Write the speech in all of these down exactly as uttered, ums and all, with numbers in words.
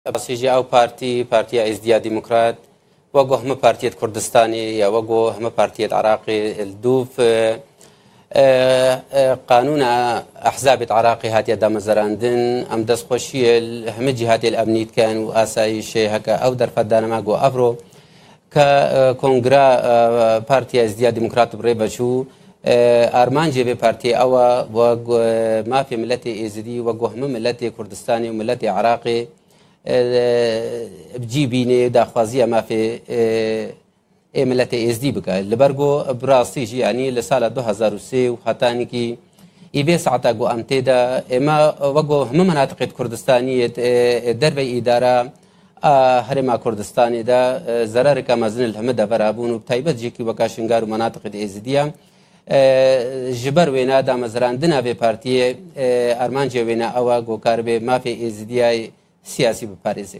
Basî jî ew partî, Partiya Êzdiya Demokrat, wek ku hemû partiyêt Kurdistanê ya wek ku hemû partiyêt Iraqê li dûv, e, e, e, qanûna ehzabêt Iraqê hatiye damezerandin. Em destxweşiyê li hemû cîhatê li emnî dikin û asayîşê heke ew derfet daneme ku evro ke, e, Kongra, e, Partiya Êzdiya Demokrat bi rê ve çû, e, armancê vê partiyê ew e, wek, e, mafê miletê Êzidî, wek ku hemû miletê Kurdistanê û miletê Iraqê, e, bi cî bînê daxwaziya mafê, e, ê miletê Êzdî bike. Li ber ku bi rastî jî, yanî li sala du hezar û sê û heta nikî î vê saeta ku em tê de, ême wek ku hemû menatiqêt Kurdistaniyê, e, e, dervey îdara a Herêma Kurdistanê de, e, zerareke mezin li hemû devera bûn û bi taybet jî kî weka Şingar û menatiqêt Êzidiya, e, ji ber wêna damezirandina vê partiyê, e, armancê wêna ew e ku karibe mafê Êzidiyayê siyasî biparêze.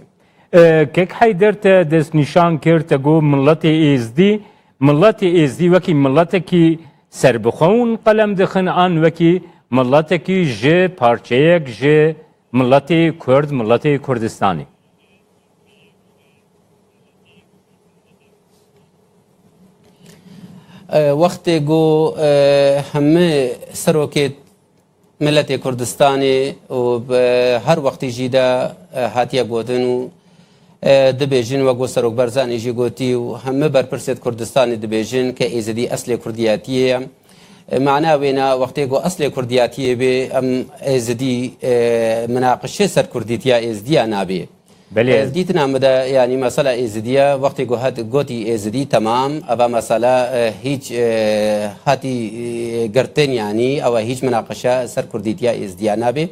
E, Kek Heyder, te destnîşan kir, te got miletê Êzdî, miletê Êzdî wekî miletekî serbixwe hûn qelem dixin an wekî miletekî ji parçeyek ji miletê Kurd, miletê Kurdistanê? E, wextê ku, e, hemî serokê miletê Kurdistanê û bi her wextî jî de, e, hatiye gotin û, e, dibêjin, wek ku Serok Barzanî jî gotî û hemî berpirsêt Kurdistanê dibêjin ke Êzidî eslê Kurdiyatiyê ye. E, mana wêna wextê ku eslê Kurdiyatiyê bê, em Êzidî, e, minaqişê ser Kurdîtiya Êzidiya nabê. Belê. Ez dîtina min de, yanî mesela Êzidiya, wextê ku hat gotî Êzidî, temam, eva mesela, e, hîç, e, hatî, e, girtin, yanî ewa hîç minaqeşe ser Kurdîtiya Êzidiya nabe.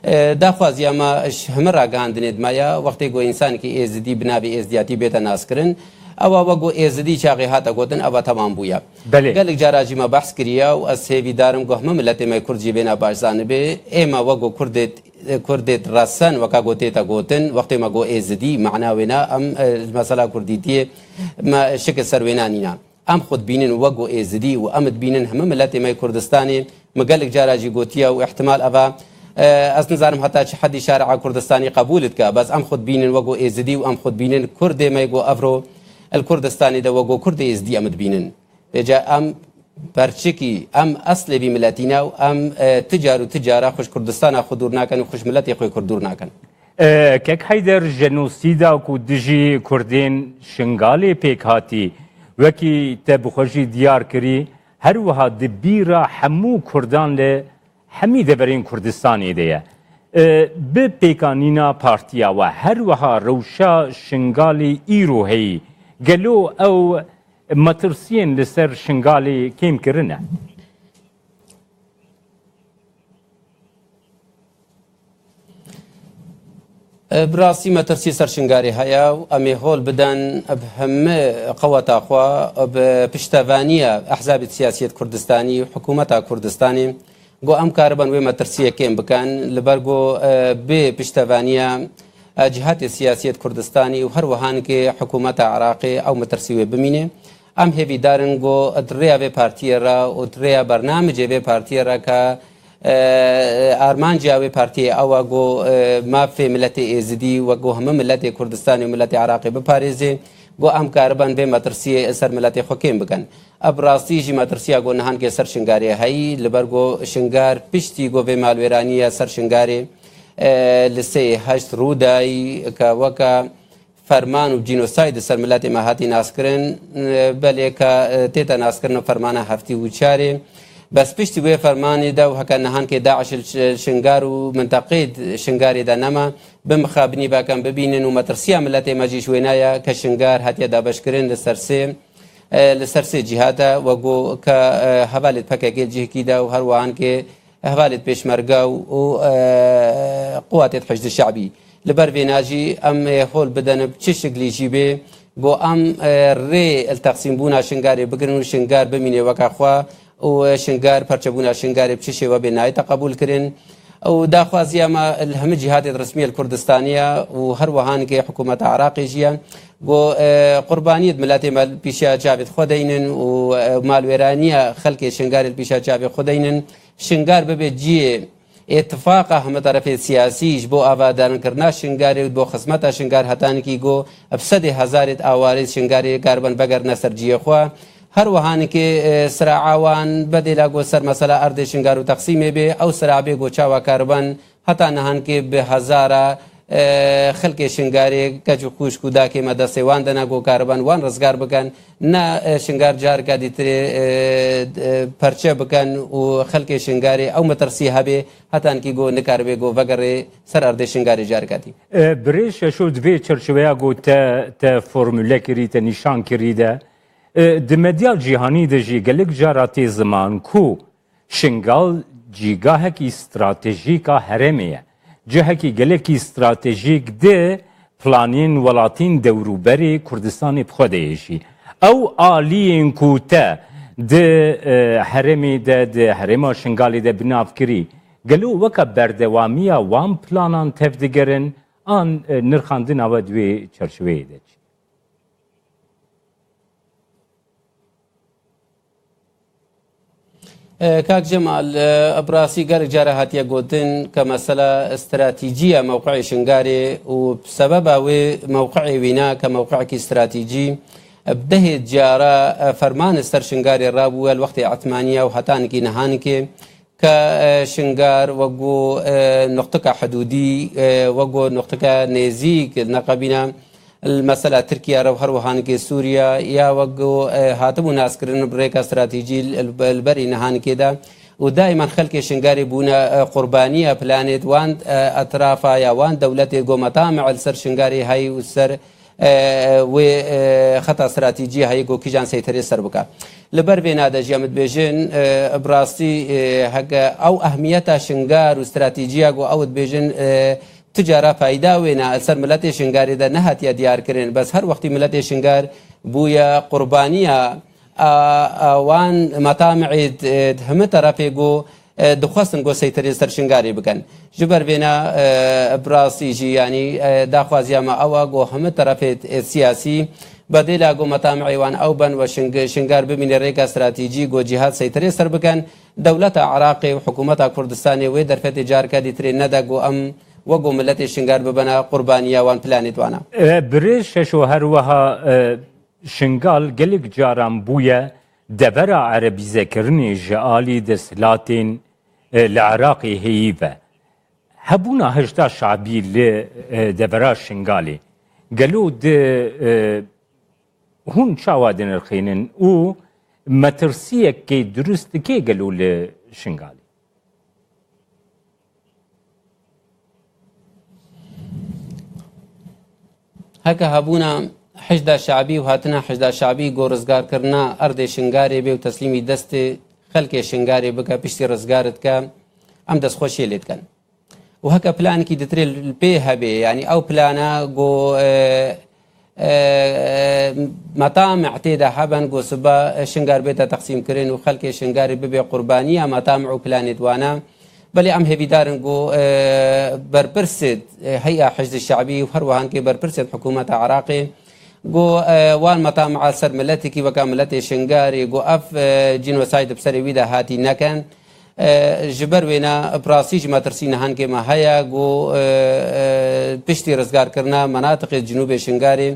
E, daxwaziya me ji hemî ragihandinê di me ya, wextê ku însanekî Êzidî bi navê Êzidiyatî bête naskirin, ewa wek ku Êzidî çaxê hate gotin, ewa temam bûye. Belê. Gelek cara jî me behs kiriye û ez hêvîdar im ku hemû miletê me Kurd jî bêna baş zanibe. Ê me wek ku Kurdê Kurdê resen weka ku tête gotin, wextê me got Êzidî, mana wêna em, e, mesela Kurdîtiyê me şikil ser wêna nîne. Em xwe dibînin wek ku Êzidî û em dibînin hemû miletê me yê Kurdistanê, min gelek cara jî gotiye û ihtimal eva, e, ez nizanim heta çi hedî şaria Kurdistanî qebûl dike, bes em xwe dibînin wek ku Êzidî û em xwe dibînin Kurdê me yê ku evro li Kurdistanê de wek ku Kurdê Êzidî em dibînin. Vêca em perçikî, em eslê vî miletî ne û em, e, ti car û ti cara xwe ji Kurdistana xwe dûr nakin û xwe ji miletê xwe Kurd dûr nakin. E, Kek Heyder, jenosîda ku dijî Kurdên Şingalê pêk hatî, wekî te bi xwe jî diyar kirî, her wiha di bîra hemû Kurdan li hemî deverên Kurdistanê de ye. E, bi pêkanîna partiya we, her wiha rewşa Şingalê îro heyî, gelo ew metirsiyên li ser Şingalê kêm kirine? E, bi rastî metirsî ser Şingalê heye û em ê hol bidin bi hemî qeweta xwe, bi piştevaniya ehzabê siyasiyê Kurdistanî û hikûmeta Kurdistanê, ku em karibin wê metirsiyê kêm bikin, li ber ku, e, bê piştevaniya, e, cihatê siyasiyê Kurdistanî û her wiha nikê hikûmeta Iraqê ew metirsî wê bimîne. Em hêvîdar in ku di rêya vê partiyê re û di rêya bernamicê vê partiyê re ke, e, armanciya wê partiyê ew e ku, e, mafê miletê Êzidî wek ku hemû miletê Kurdistanê û miletê Iraqê biparêzê, ku em karibin vê metirsiyê ser miletê xwe kêm bikin. Ev bi rastî jî metirsiya ku nihankê ser Şingarê heyî, li ber ku Şingar piştî ku vê malwêraniya ser Şingarê, e, li sê heşt rû dayî, ke weke ferman û cînosayd li ser miletê me hatî naskirin, e, belê ke, e, tête naskirin fermana heftî û çarê. Bes piştî wê fermanê de û heke nihankê DAIŞ li Ş-, Şingar û minteqê Şingarê de nema, bi mixabinî bekem bibînin û metirsiya miletê me jî ji wêna ye ke Şingar hatiye dabeşkirin li ser sê e, li ser sê cîhat e, wek ku ke, e, hevalêt P K K li cihekî de û her wiha ke hevalêt Pêşmerge û, û, e, quwatêt Hişdî Şe'bî. Li ber vêna jî em ê hol bidin bi çi şiklî jî bê, ku em, e, rê li teqsîmbûna Şingarê bigirin û Şingar bimîne weke xwe û, e, Şingar, perçebûna Şingarê bi çi şêwe bê nayête qebûlkirin. Û daxwaziya me li hemî cîhatê resmî li Kurdistanê ye û her wiha nikê hikûmeta Iraqê jî ye. Ku, e, qurbaniyê miletê me li pîşeya çavê xwe deynin û, e, malwêraniya xelkê Şingarê li pîşeya çavê xwe deynin. Şingar bibe cihê êtifaqa hemî terefê siyasî ji bo avadankirina Şingarê û bo xizmeta Şingar hetanikî got bi sedê hezarê awarê Şingarê karibin vegerine ser cihê xwe. Her wiha nikê, e, sira'a wan bedêla got ser mesela erdê Şingar û Texsîmê bê, ew sira bê got çawa karibin heta nihankê bi hezara, e, xelkê Şingarê, keç û xûşk û dakê me destê wan de ne got karibin wan rizgar bikin, ne, e, Şingar carika dîtirê, e, e, perçe bikin û xelkê Şingarê ew metirsî hebê, heta nikî got nikaribê got vegerê ser erdê Şingarê carika dî. E, birêz Şeşo, di vê çerçeveya got te, te formule kirî, te nîşan kirî de, e, di medya cîhanî de jî gelek cara tê ziman ku Şingal cîgahekî stratejîk a herêmê ye. Cihekî gelekî stratejîk di planên welatîn dewrûberê Kurdistanê bi xwe de ye jî. Ew aliyên ku te di, e, herêmê de, di herêma Şingalê de bi nav kirî, gelo weke berdewamiya wan planan tevdigerin an, e, nirxandina we di wê çerçeveyê de çi? E, Kak Cemal, e, bi rastî gelek cara hatiye gotin ke mesela stratejî ya mewqeê Şingarê û sebeba wê mewqeê wîna ke mewqeyekî stratejî, e, bi dehê cara, e, ferman li ser Şingarê rabûye li wextê Etmaniya û heta nikî niha nikê ke, e, Şingar wek ku, e, nuqtika hidûdî, e, wek ku nuqtika nêzîk li neqebîna li mesela Tirkiye re û her wiha nikê Sûriye ya wek ku, e, hatibû naskirin bi rêka stratejî li, li, li berî niha nikê de û daîman xelkê Şingarê bûne, e, qurbaniya planêt wan, e, etrafa ya wan dewletê ku metamê li ser Şingarê heyî û ser, e, wê, e, xeta stratejî heyî ku kîjan seyterê ser bike. Li ber vêna de jî em dibêjin, e, bi rastî, e, heke ew ehmiyeta Şingar û stratejîya ku ew dibêjin, e, tu cara fayda wêne li ser miletê Şingarê de nehatiye diyarkirin. Bes her wextî miletê Şingar bûye qurbaniya, a, a, wan metamê di, di hemî terefê ku, e, dixwestin ku seyterê ser Şingarê bikin. Ji ber vêna, e, bi rastî jî, yanî, e, daxwaziya me ew e ku hemî terefê, e, siyasî bedêla ku metamê wan ew ben we Şing-, Şingar bimîne rêka stratejî ku cîhat seyterê ser bikin. Dewleta Iraqê û hikûmeta Kurdistanê wê derfetê carke dîtirê nede ku em wek ku miletê Şingar bibene qurbaniya wan planêt wana. E, birêz Şeşo, her wiha, e, Şingal gelek caran bûye devera erebîzekirinê ji alî desthilatên, e, li Iraqê heyî ve. Hebûna Hişda Şabî li, e, devera Şingalê gelo di, e, hûn çawa dinirxînin û metirsiyekê durust dike gelo li Şingalê? Heke hebûna Hişda Şabî û hatina Hişda Şabî ku rizgarkirina erdê Şingarê bê û teslîmî destê xelkê Şingarê bike, piştî rizgar dike, em destxweşiyê lê dikin. Û heke planekî ditirê li pê hebe, yanî ew plana ku, e, e, metamê tê de heben ku sibe Şingar bête teqsîmkirin û xelkê Şingarê bibe qurbaniya metamê û planêt wana. Belê em hêvîdar in ku, e, berpirsêt, e, Hey'a Hişd Şe'bî û her wiha hinkê berpirsêt hikûmeta Iraqê ku, e, wan metamê ser miletekî weke miletê Şingarê ku ev, e, cînosayd bi serê wî de hatî nekin. E, ji ber wêna bi rastî jî metirsî nihankê me heye ku, e, e, piştî rizgarkirina menatiqê Cinûbê Şingarê,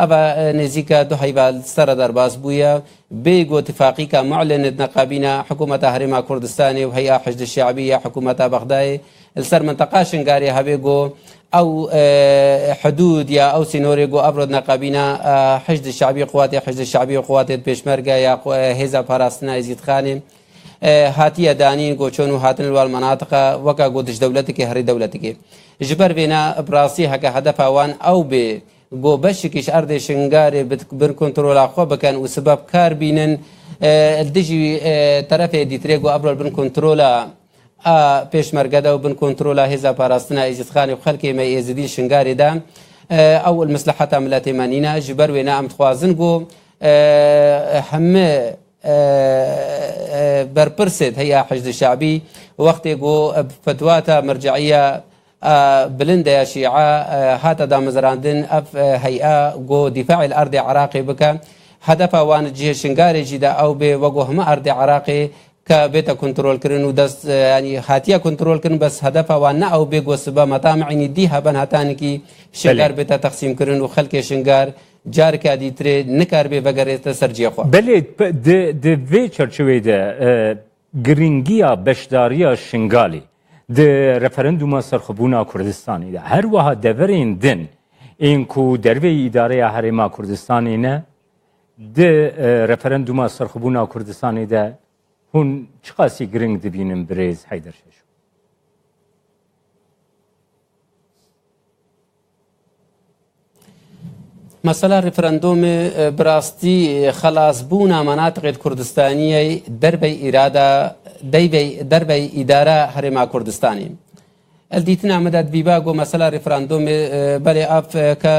eva, e, nêzîka du heyva li ser re derbas bûye. Bê ku tifaqîka mu'len di neqabîna hikûmeta Herêma Kurdistanê û Hey'a Hişd Şe'bî ya hikûmeta Bexdayê li ser minteqa Şingarê hebe ku ew, e, hidûd ya ew sînorê ku evro di neqabîna, e, Hişd Şe'bî, quwatê Hişd Şe'bî û quwatê Pêşmerge ya qu-, e, Hêza Parastina Êzîdxanê, e, hatiye danîn ku çon û hatin li wan menatiqa weke ku dij dewletikê herî dewletikê. Ji ber vêna bi rastî heke hedefa wan ew bê ku beşekî ji erdê Şingarê bi, bin kontrola xwe bikin û sibe bi kar bînin, e, li dijî, e, terefê dîtirê ku evro li bin kontrola a Pêşmerge de û bin kontrola Hêza Parastina Êzîdxanê û xelkê me Êzidî Şingarê de, e, ew li misleheta miletê me nîne. Ji ber wêne em dixwazin ku, e, hemî e, e, berpirsêt Hey'a Hişd Şe'bî wextê ku, e, fetwata merce'iya, e, bilind ya Şî'a, e, hate damezrandin, ev, e, hey'a ku dîfaê li erdê Iraqê bike. Hedefa wan cihê Şingarê jî de ew bê, wek ku hemî erdê Iraqê ka bête kontrolkirin û dest, e, yanî hatiye kontrolkirin, bes hedefa wan ne ew bê ku sibe metamînî dî heben hetanîkî Şingar Belê. bête texsîmkirin û xelkê Şingar careke dîtirê nikaribê vegerête ser cihê xwe. Belê, pe-, di, di vê çerçeveyê de, e, giringiya beşdariya Şingalê di referanduma serxwebûna Kurdistanê de, her wiha deverên din ên ku derveyî îdareya Herêma Kurdistanê ne, di, e, referanduma serxwebûna Kurdistanê de hûn çiqasî giring dibînin birêz Heyder Şeşo? Mesela referandumê, e, bi rastî, e, xelasbûna menatiqê Kurdistaniyê dervey îrada, deyvey, dervey îdara Herêma Kurdistanê. Li dîtina min de dibîba ku mesela referandumê, e, belê ev, e, ke,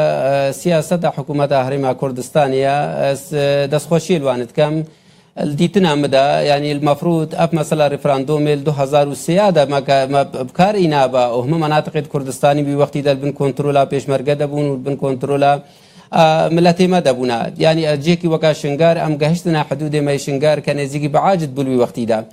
e, siyaseta hikûmeta Herêma Kurdistanê ye, ez, e, destxweşiyê li wan dikim. Li dîtina min de, yanî li mefrûd ev mesela referandumê li du hezar û sê de me ke-, me bi kar îna be û hemû menatiqê di Kurdistanî wî wextî de li bin kontrola pêşmerge de bûn û li bin kontrola, a, miletê me de bûne. Yanî, e, cihekî weka Şingar, em gehiştine hidûdê me yê Şingar ke nêzîkî bi acid bû li wî wextî de.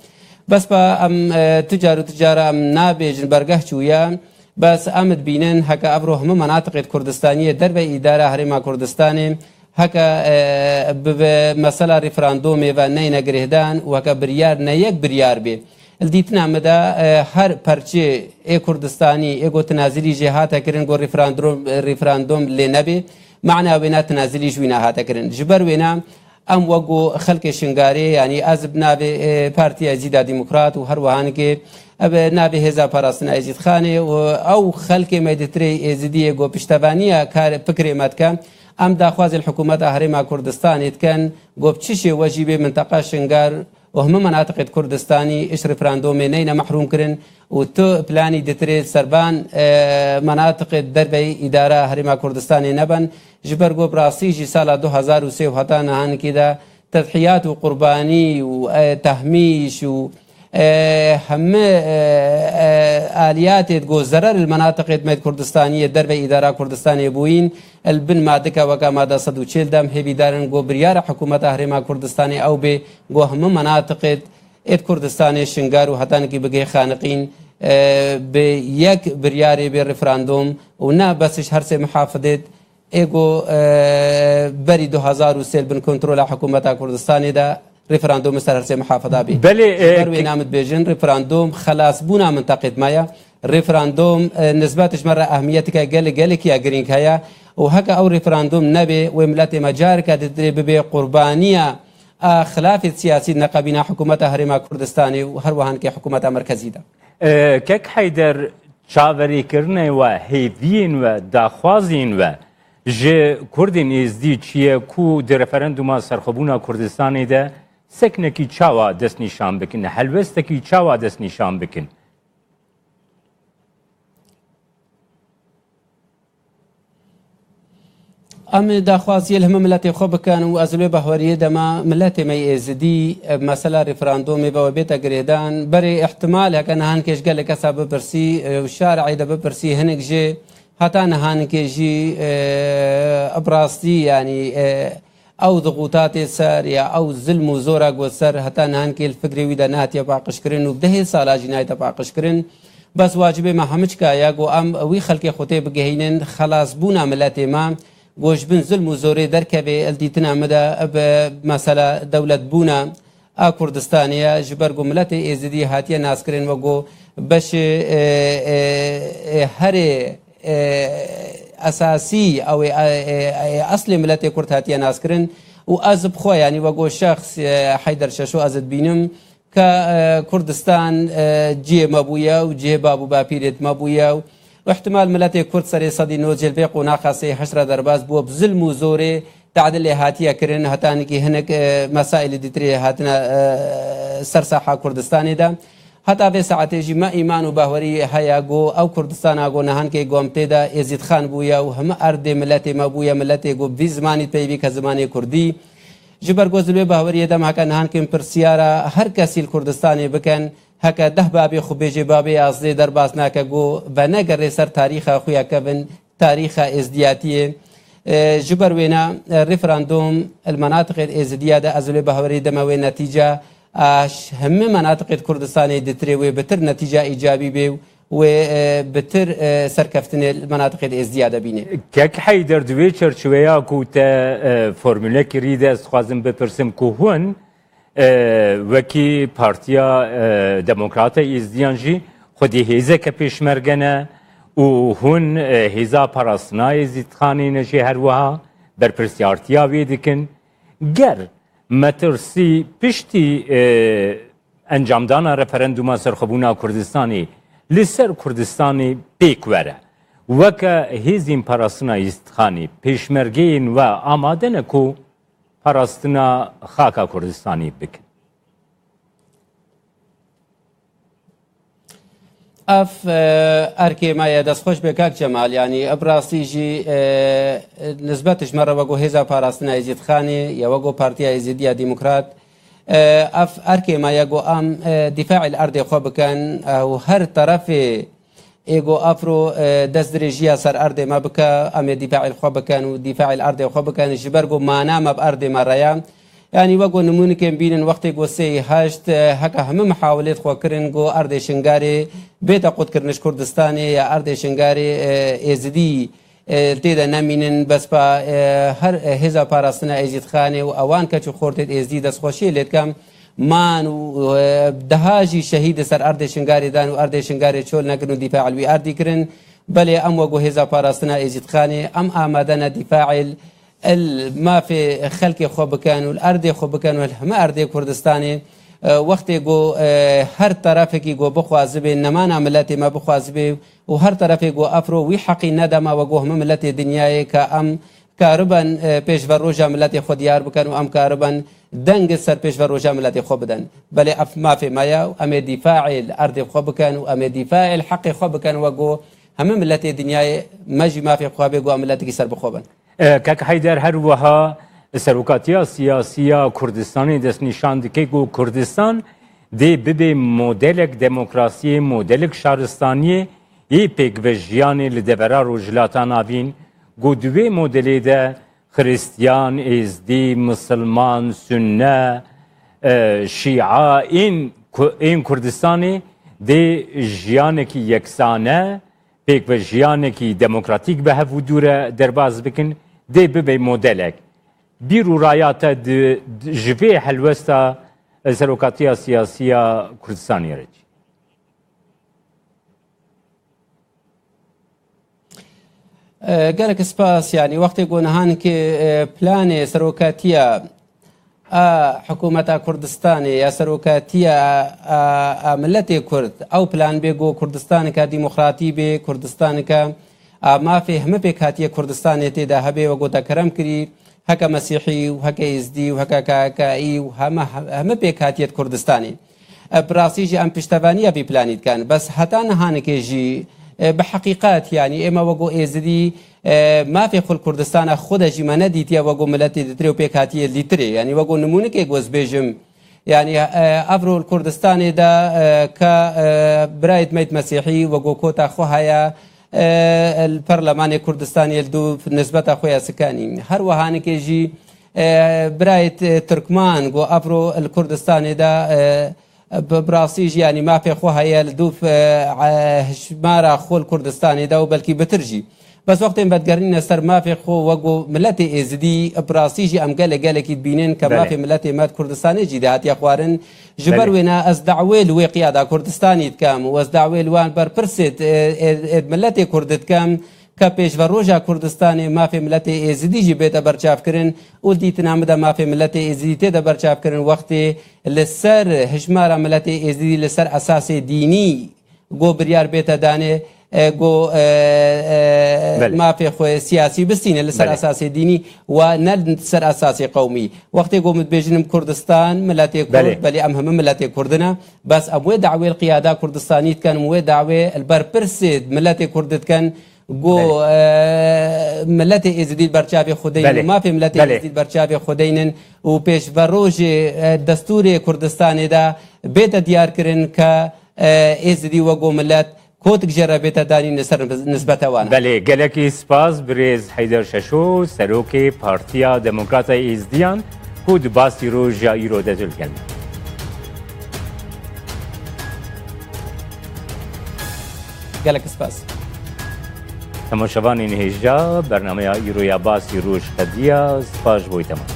Bes be em, e, tu car û tu cara em nabêjin bergeh çûye, bes em dibînin heke evro hemû menatiqê di Kurdistaniyê derve îdara Herêma Kurdistanê heke, e, bi, bi mesela referandumê ve neyne girêhdan û heke biryar ne yek biryar bê. Li dîtina min de, e, her perçê ê Kurdistanî ê ku tinazilî jê hate kirin ku referandum, referandum lê nebê, mana wêna tinazilî ji wî nehate kirin. Ji ber wêna em wek ku xelkê Şingarê, yanî ez bi navê, e, Partiya Êzîda Demokrat û her wiha nikê, e, bi navê Hêza Parastina Êzîdxanê û ew xelkê me di tirê Êzidiyê ku piştevaniya kar fikrê me dike, em daxwazê li hikûmeta Herêma Kurdistanê dikin ku bi çi şêwejî bê minteqa Şingar û hemû menatiqê di Kurdistanî ji referandumê neyne mehrûm kirin û tu planî ditirê serban, e, menatiqê derveyî îdara Herêma Kurdistanê nebin. Ji ber ku bi rastî jî sala du hezar û sê û heta nihanikî de tedhiyat û qurbanî û, e, tehmîş û, e, hemû, e, e, aliyatê ku zerer li menatiqê me di Kurdistaniyê derveyî îdara Kurdistanê bûyîn, li bin madika weka mada sed û çêl de em hêvîdar in ku biryara hikûmeta Herêma Kurdistanê ew bê ku hemû menatiqê êd Kurdistanê Şingar û hetanekî bigihê Xaniqîn, e, bi yek biryarê bê referandum û ne bes ji her sê muhafidêt ê ku, e, berî du hezar û sê li bin kontrola hikûmeta Kurdistanê de referandum ser her sê muhafida bê. Belê, e, Ji ber wê ke- nam dibêjin referandum xelasbûna minteqê me ye. Referandum, e, nisbet ji me re ehmiyeteke gelek, gelekî ya girîng heye û heke ew referandum nebê, wê miletê me careke ditirê bibe qurbaniya a xilafê siyasî di neqebîna hikûmeta Herêma Kurdistanê û her wiha nikê hikûmeta merkezî de. E, Kek Heyder, çaverêkirinê we, hêviyên we, daxwazên we ji Kurdên Êzdî çi ye ku di referanduma serxwebûna Kurdistanê de seknekî çawa destnîşan bikin, helwestekî çawa destnîşan bikin? Em daxwaziyê li hemû miletê xwe bikin û ez li wê bahweriyê de me, miletê me yê Êzidî, e, mesela referandumê ve we bête girêdan. Berê îhtimal heke nihankê ji gelek kesa bipirsî, e, û şareê de bipirsî, hinek jê heta nihankê jî, e, bi rastî, yanî, e, ew dixûtatê ser ya ew zilm û zora ku ser heta nihankê li fikrê wî de nehatiye paqijkirin û dehê sala jî nayête paqijkirin. Bes wacibê me hemiçka ye ku em wî xelkê xwe tê bigihînin xelasbûna miletê me, ku ji bin zilm û zorê derkeve. Li dîtina min de bi mesela dewletbûna a Kurdistanê ye, ji ber ku miletê Êzidî hatiye naskirin wek ku beşê, e, e, e, herê, e, esasî ew ê, e, e, e, eslê miletê Kurd hatiye naskirin û ez bi xwe, yanî wek ku şexs, e, Heyder Şeşo ez dibînim, ke, e, Kurdistan, e, cihê me bûye û cihê bab û bapîrêt me bûye û ihtimal miletê Kurd serê sedî nod jê li vê qonaxa sê heşt re derbas bû, bi zilm û zorê tadilê hatiye kirin, heta nikî hinek, e, mesaîlê dîtirê hatine, e, ser saha Kurdistanê de. Heta vê saetê jî me îman û bahwerî heye ku ew Kurdistana ku nihankê gom tê de Êzîdxan bûye û hemû erdê miletê me bûye, miletê ku vî zimanî peyvî ke zimanê Kurdî. Ji ber ku ez li wê bahweriyê de me heke nihankên pirsiyara her kesî li Kurdistanê bikin, heke deh babê xwe bêjê babê yazdê derbas nake ku venegerê ser tarîxa xwe ya kevin, tarîxa êzdiyatiyê. E, ji ber wêna, e, referandum li menatiqê êzidiya de ez li wê bahweriyê de me wê netîca a, ş-, hemî menatiqê di Kurdistanê ditirê wê bitir netîca îcabî bê û wê, e, bitir, e, serkeftinê li menatiqê di êzdiya de bîne. Kek Heyder, di wê çerçeweya ku te, e, formulekî rî de, ez dixwazim bipirsim ku hûn, e, wekî Partiya, e, Demokrata Êzdiyan jî xwedî hêzeke pêşmerge ne û hûn, e, hêza parastina Êzîdxanê ne jî her wiha berpirsiyartiya wê dikin. Ger metirsî piştî, e, encamdana referandûma serxwebûna Kurdistanê li ser Kurdistanê pêk were, weke hêzên parastina Êzîdxanê, pêşmergeyên we amade ne ku parastina xaka Kurdistanê bikin? Ev, e, erkê me ye, destxweş be kak Cemal. Yanî, bi rastî jî, e, nisbet ji me re wego hêza parastina Êzîdxanê, ya wego Partiya Êzîdiya Demokrat, e, ev erkê me ye ku em, e, dîfaê li erdê xwe bikin, e, û her terefê ê ku afro, e, destdirêjiya ser erdê me bike, em ê dîfaê li xwe bikin û dîfaê li erdê xwe bikin, ji ber ku mana me bi erdê me re ye. Yanî wek ku nimûnikên bînin wextê ku sê û heşt, e, heke hemû mihawilêt xwe kirin ku erdê Şingarê bête qutkirin ji Kurdistanê ya erdê Şingarê, e, Êzidî, e, tê de nemînin, bes pa, e, her, e, hêza parastina Êzîdxanê û ewan keç û xortêt Êzidî destxweşiyê lê dikem. Man û, e, deha jî şehîd li ser erdê Şingarê dan û erdê Şingarê çol nekirin û dîfa li wî erdî kirin. Belê em wek ku hêza parastina Êzîdxanê, em amade ne dîfaê li mafê xelkê xwe bikin û li erdê xwe bikin û li heme erdê Kurdistanê, e, wextê ku, e, her terefekî ku bixwazibê, nemana miletê me bixwazibê û her terefê ku efro wî heqî nede me wek ku hemû miletê dinyayê ke em kariben, e, pêşveroja miletê xwe diyar bikin û em kariben deng ser pêşveroja miletê xwe bidin. Belê ev mafê me ye û em ê dîfaê li erdê xwe bikin û em ê dîfaê li heqê xwe bikin wek ku hemû miletê dinyayê me jî mafê xwe bê ku em miletekî serbixwe bin. E, Kek Heyder, her wiha serokatiya siyasî ya Kurdistanê destnîşan dike ku Kurdistan dê bibe modelek demokrasiyê, modelek şaristaniyê yê pêkvejiyanê li devera Rojhilata Navîn, ku di wê modelê de Xiristiyan, Êzdî, Misilman, Sunne, e, Şîa, ên ku-, ên Kurdistanê dê jiyanekî yeksane, pêkvejiyanekî demokratîk bi hev û dû re derbas bikin, dê bibe modelek. Bîr û raya te di, di, ji vê helwesta serokatiya siyasî ya Kurdistanê re çi? E, gelek spas, yanî wextê ku nihankê, e, planê serokatiya a hikûmeta Kurdistanê ya serokatiya a, a miletê Kurd, ew plan bê ku Kurdistaneke demokratî bê, Kurdistaneke a mafê hemî pêkhatiyê Kurdistanê tê de hebe, wek ku te kerem kirî, heke Mesîhî û heke Êzdî û heke K K Î û heme, heme pêkhatiyê Kurdistanê. E, bi rastî jî em piştevaniya vî planî dikin. Bes heta nihanikê jî, e, bi heqîqet, yanî ême wek ku Êzidî, e, mafê xwe li Kurdistana xwe de jî me nedîtiye wek ku miletê ditirê û pêk hatiye lîtirê. Yanî wek ku nimûnikê ku ez bêjim, yanî, e, evro li Kurdistanê de, e, ka, e, birayê me yê Mesîhî wek ku kota xwe heye, e, li perlemanê Kurdistanê li dû nisbeta xwe ya sikanî. Her wiha nikê jî, e, birayê T-, Tirkman ku evro li Kurdistanê de, e, Bi, bi rastî jî, yanî mafê xwe heye li dûv, e, e, hişmara xwe li Kurdistanê de û belkî bitir jî. Bes wextê em vedigerîne ser mafê xwe wek ku miletê Êzidî, bi rastî jî em gelek gelekî dibînin ke Belê. mafê miletê me di Kurdistanê jî dihatiye xwarin. Ji ber Belê. wêne ez dawê li wê qiyada Kurdistanî dikem û ez dawê li wan berpirsê, e, e, e, miletê Kurd dikem. Ka pêşveroja Kurdistanê mafê miletê Êzidî jî bête berçavkirin û dîtina min de mafê miletê Êzidî tê de berçavkirin wextê li ser hijmara miletê Êzidî li ser esasê dînî go biryar bête danê, e, go, e, e, Belê. mafê xwe siyasî bistîne li ser Belê. esasê dînî û ne li ser esasê qewmî. Wextê go min dibêjin em Kurdistan, miletê Kurd, Belê. belê em hemû miletê Kurd in e. Bes em wê dawê li qiyada Kurdistanî dikin, em wê dawê li ber pirsê miletê Kurd dikin. Go, Belê. e, miletê Êzidî li ber çavê xwe deynin Belê. û mafê miletê Belê. Êzidî li ber çavê xwe deynin û pêşverojê, e, destûrê Kurdistanê de bête diyar kirin ke, e, Êzidî wek go milet kotik jê re bête danîn li ser nisbeta wan e. Belê, gelekî spas birêz Heyder Şeşo, serokê Partiya Demokrata Êzdiyan ku di basî roja îro de tu li gel me. Gelek spas. Temaşevanên hêja, bernameya îro ya Basî Roj qediya, spas ji bo wî, temam.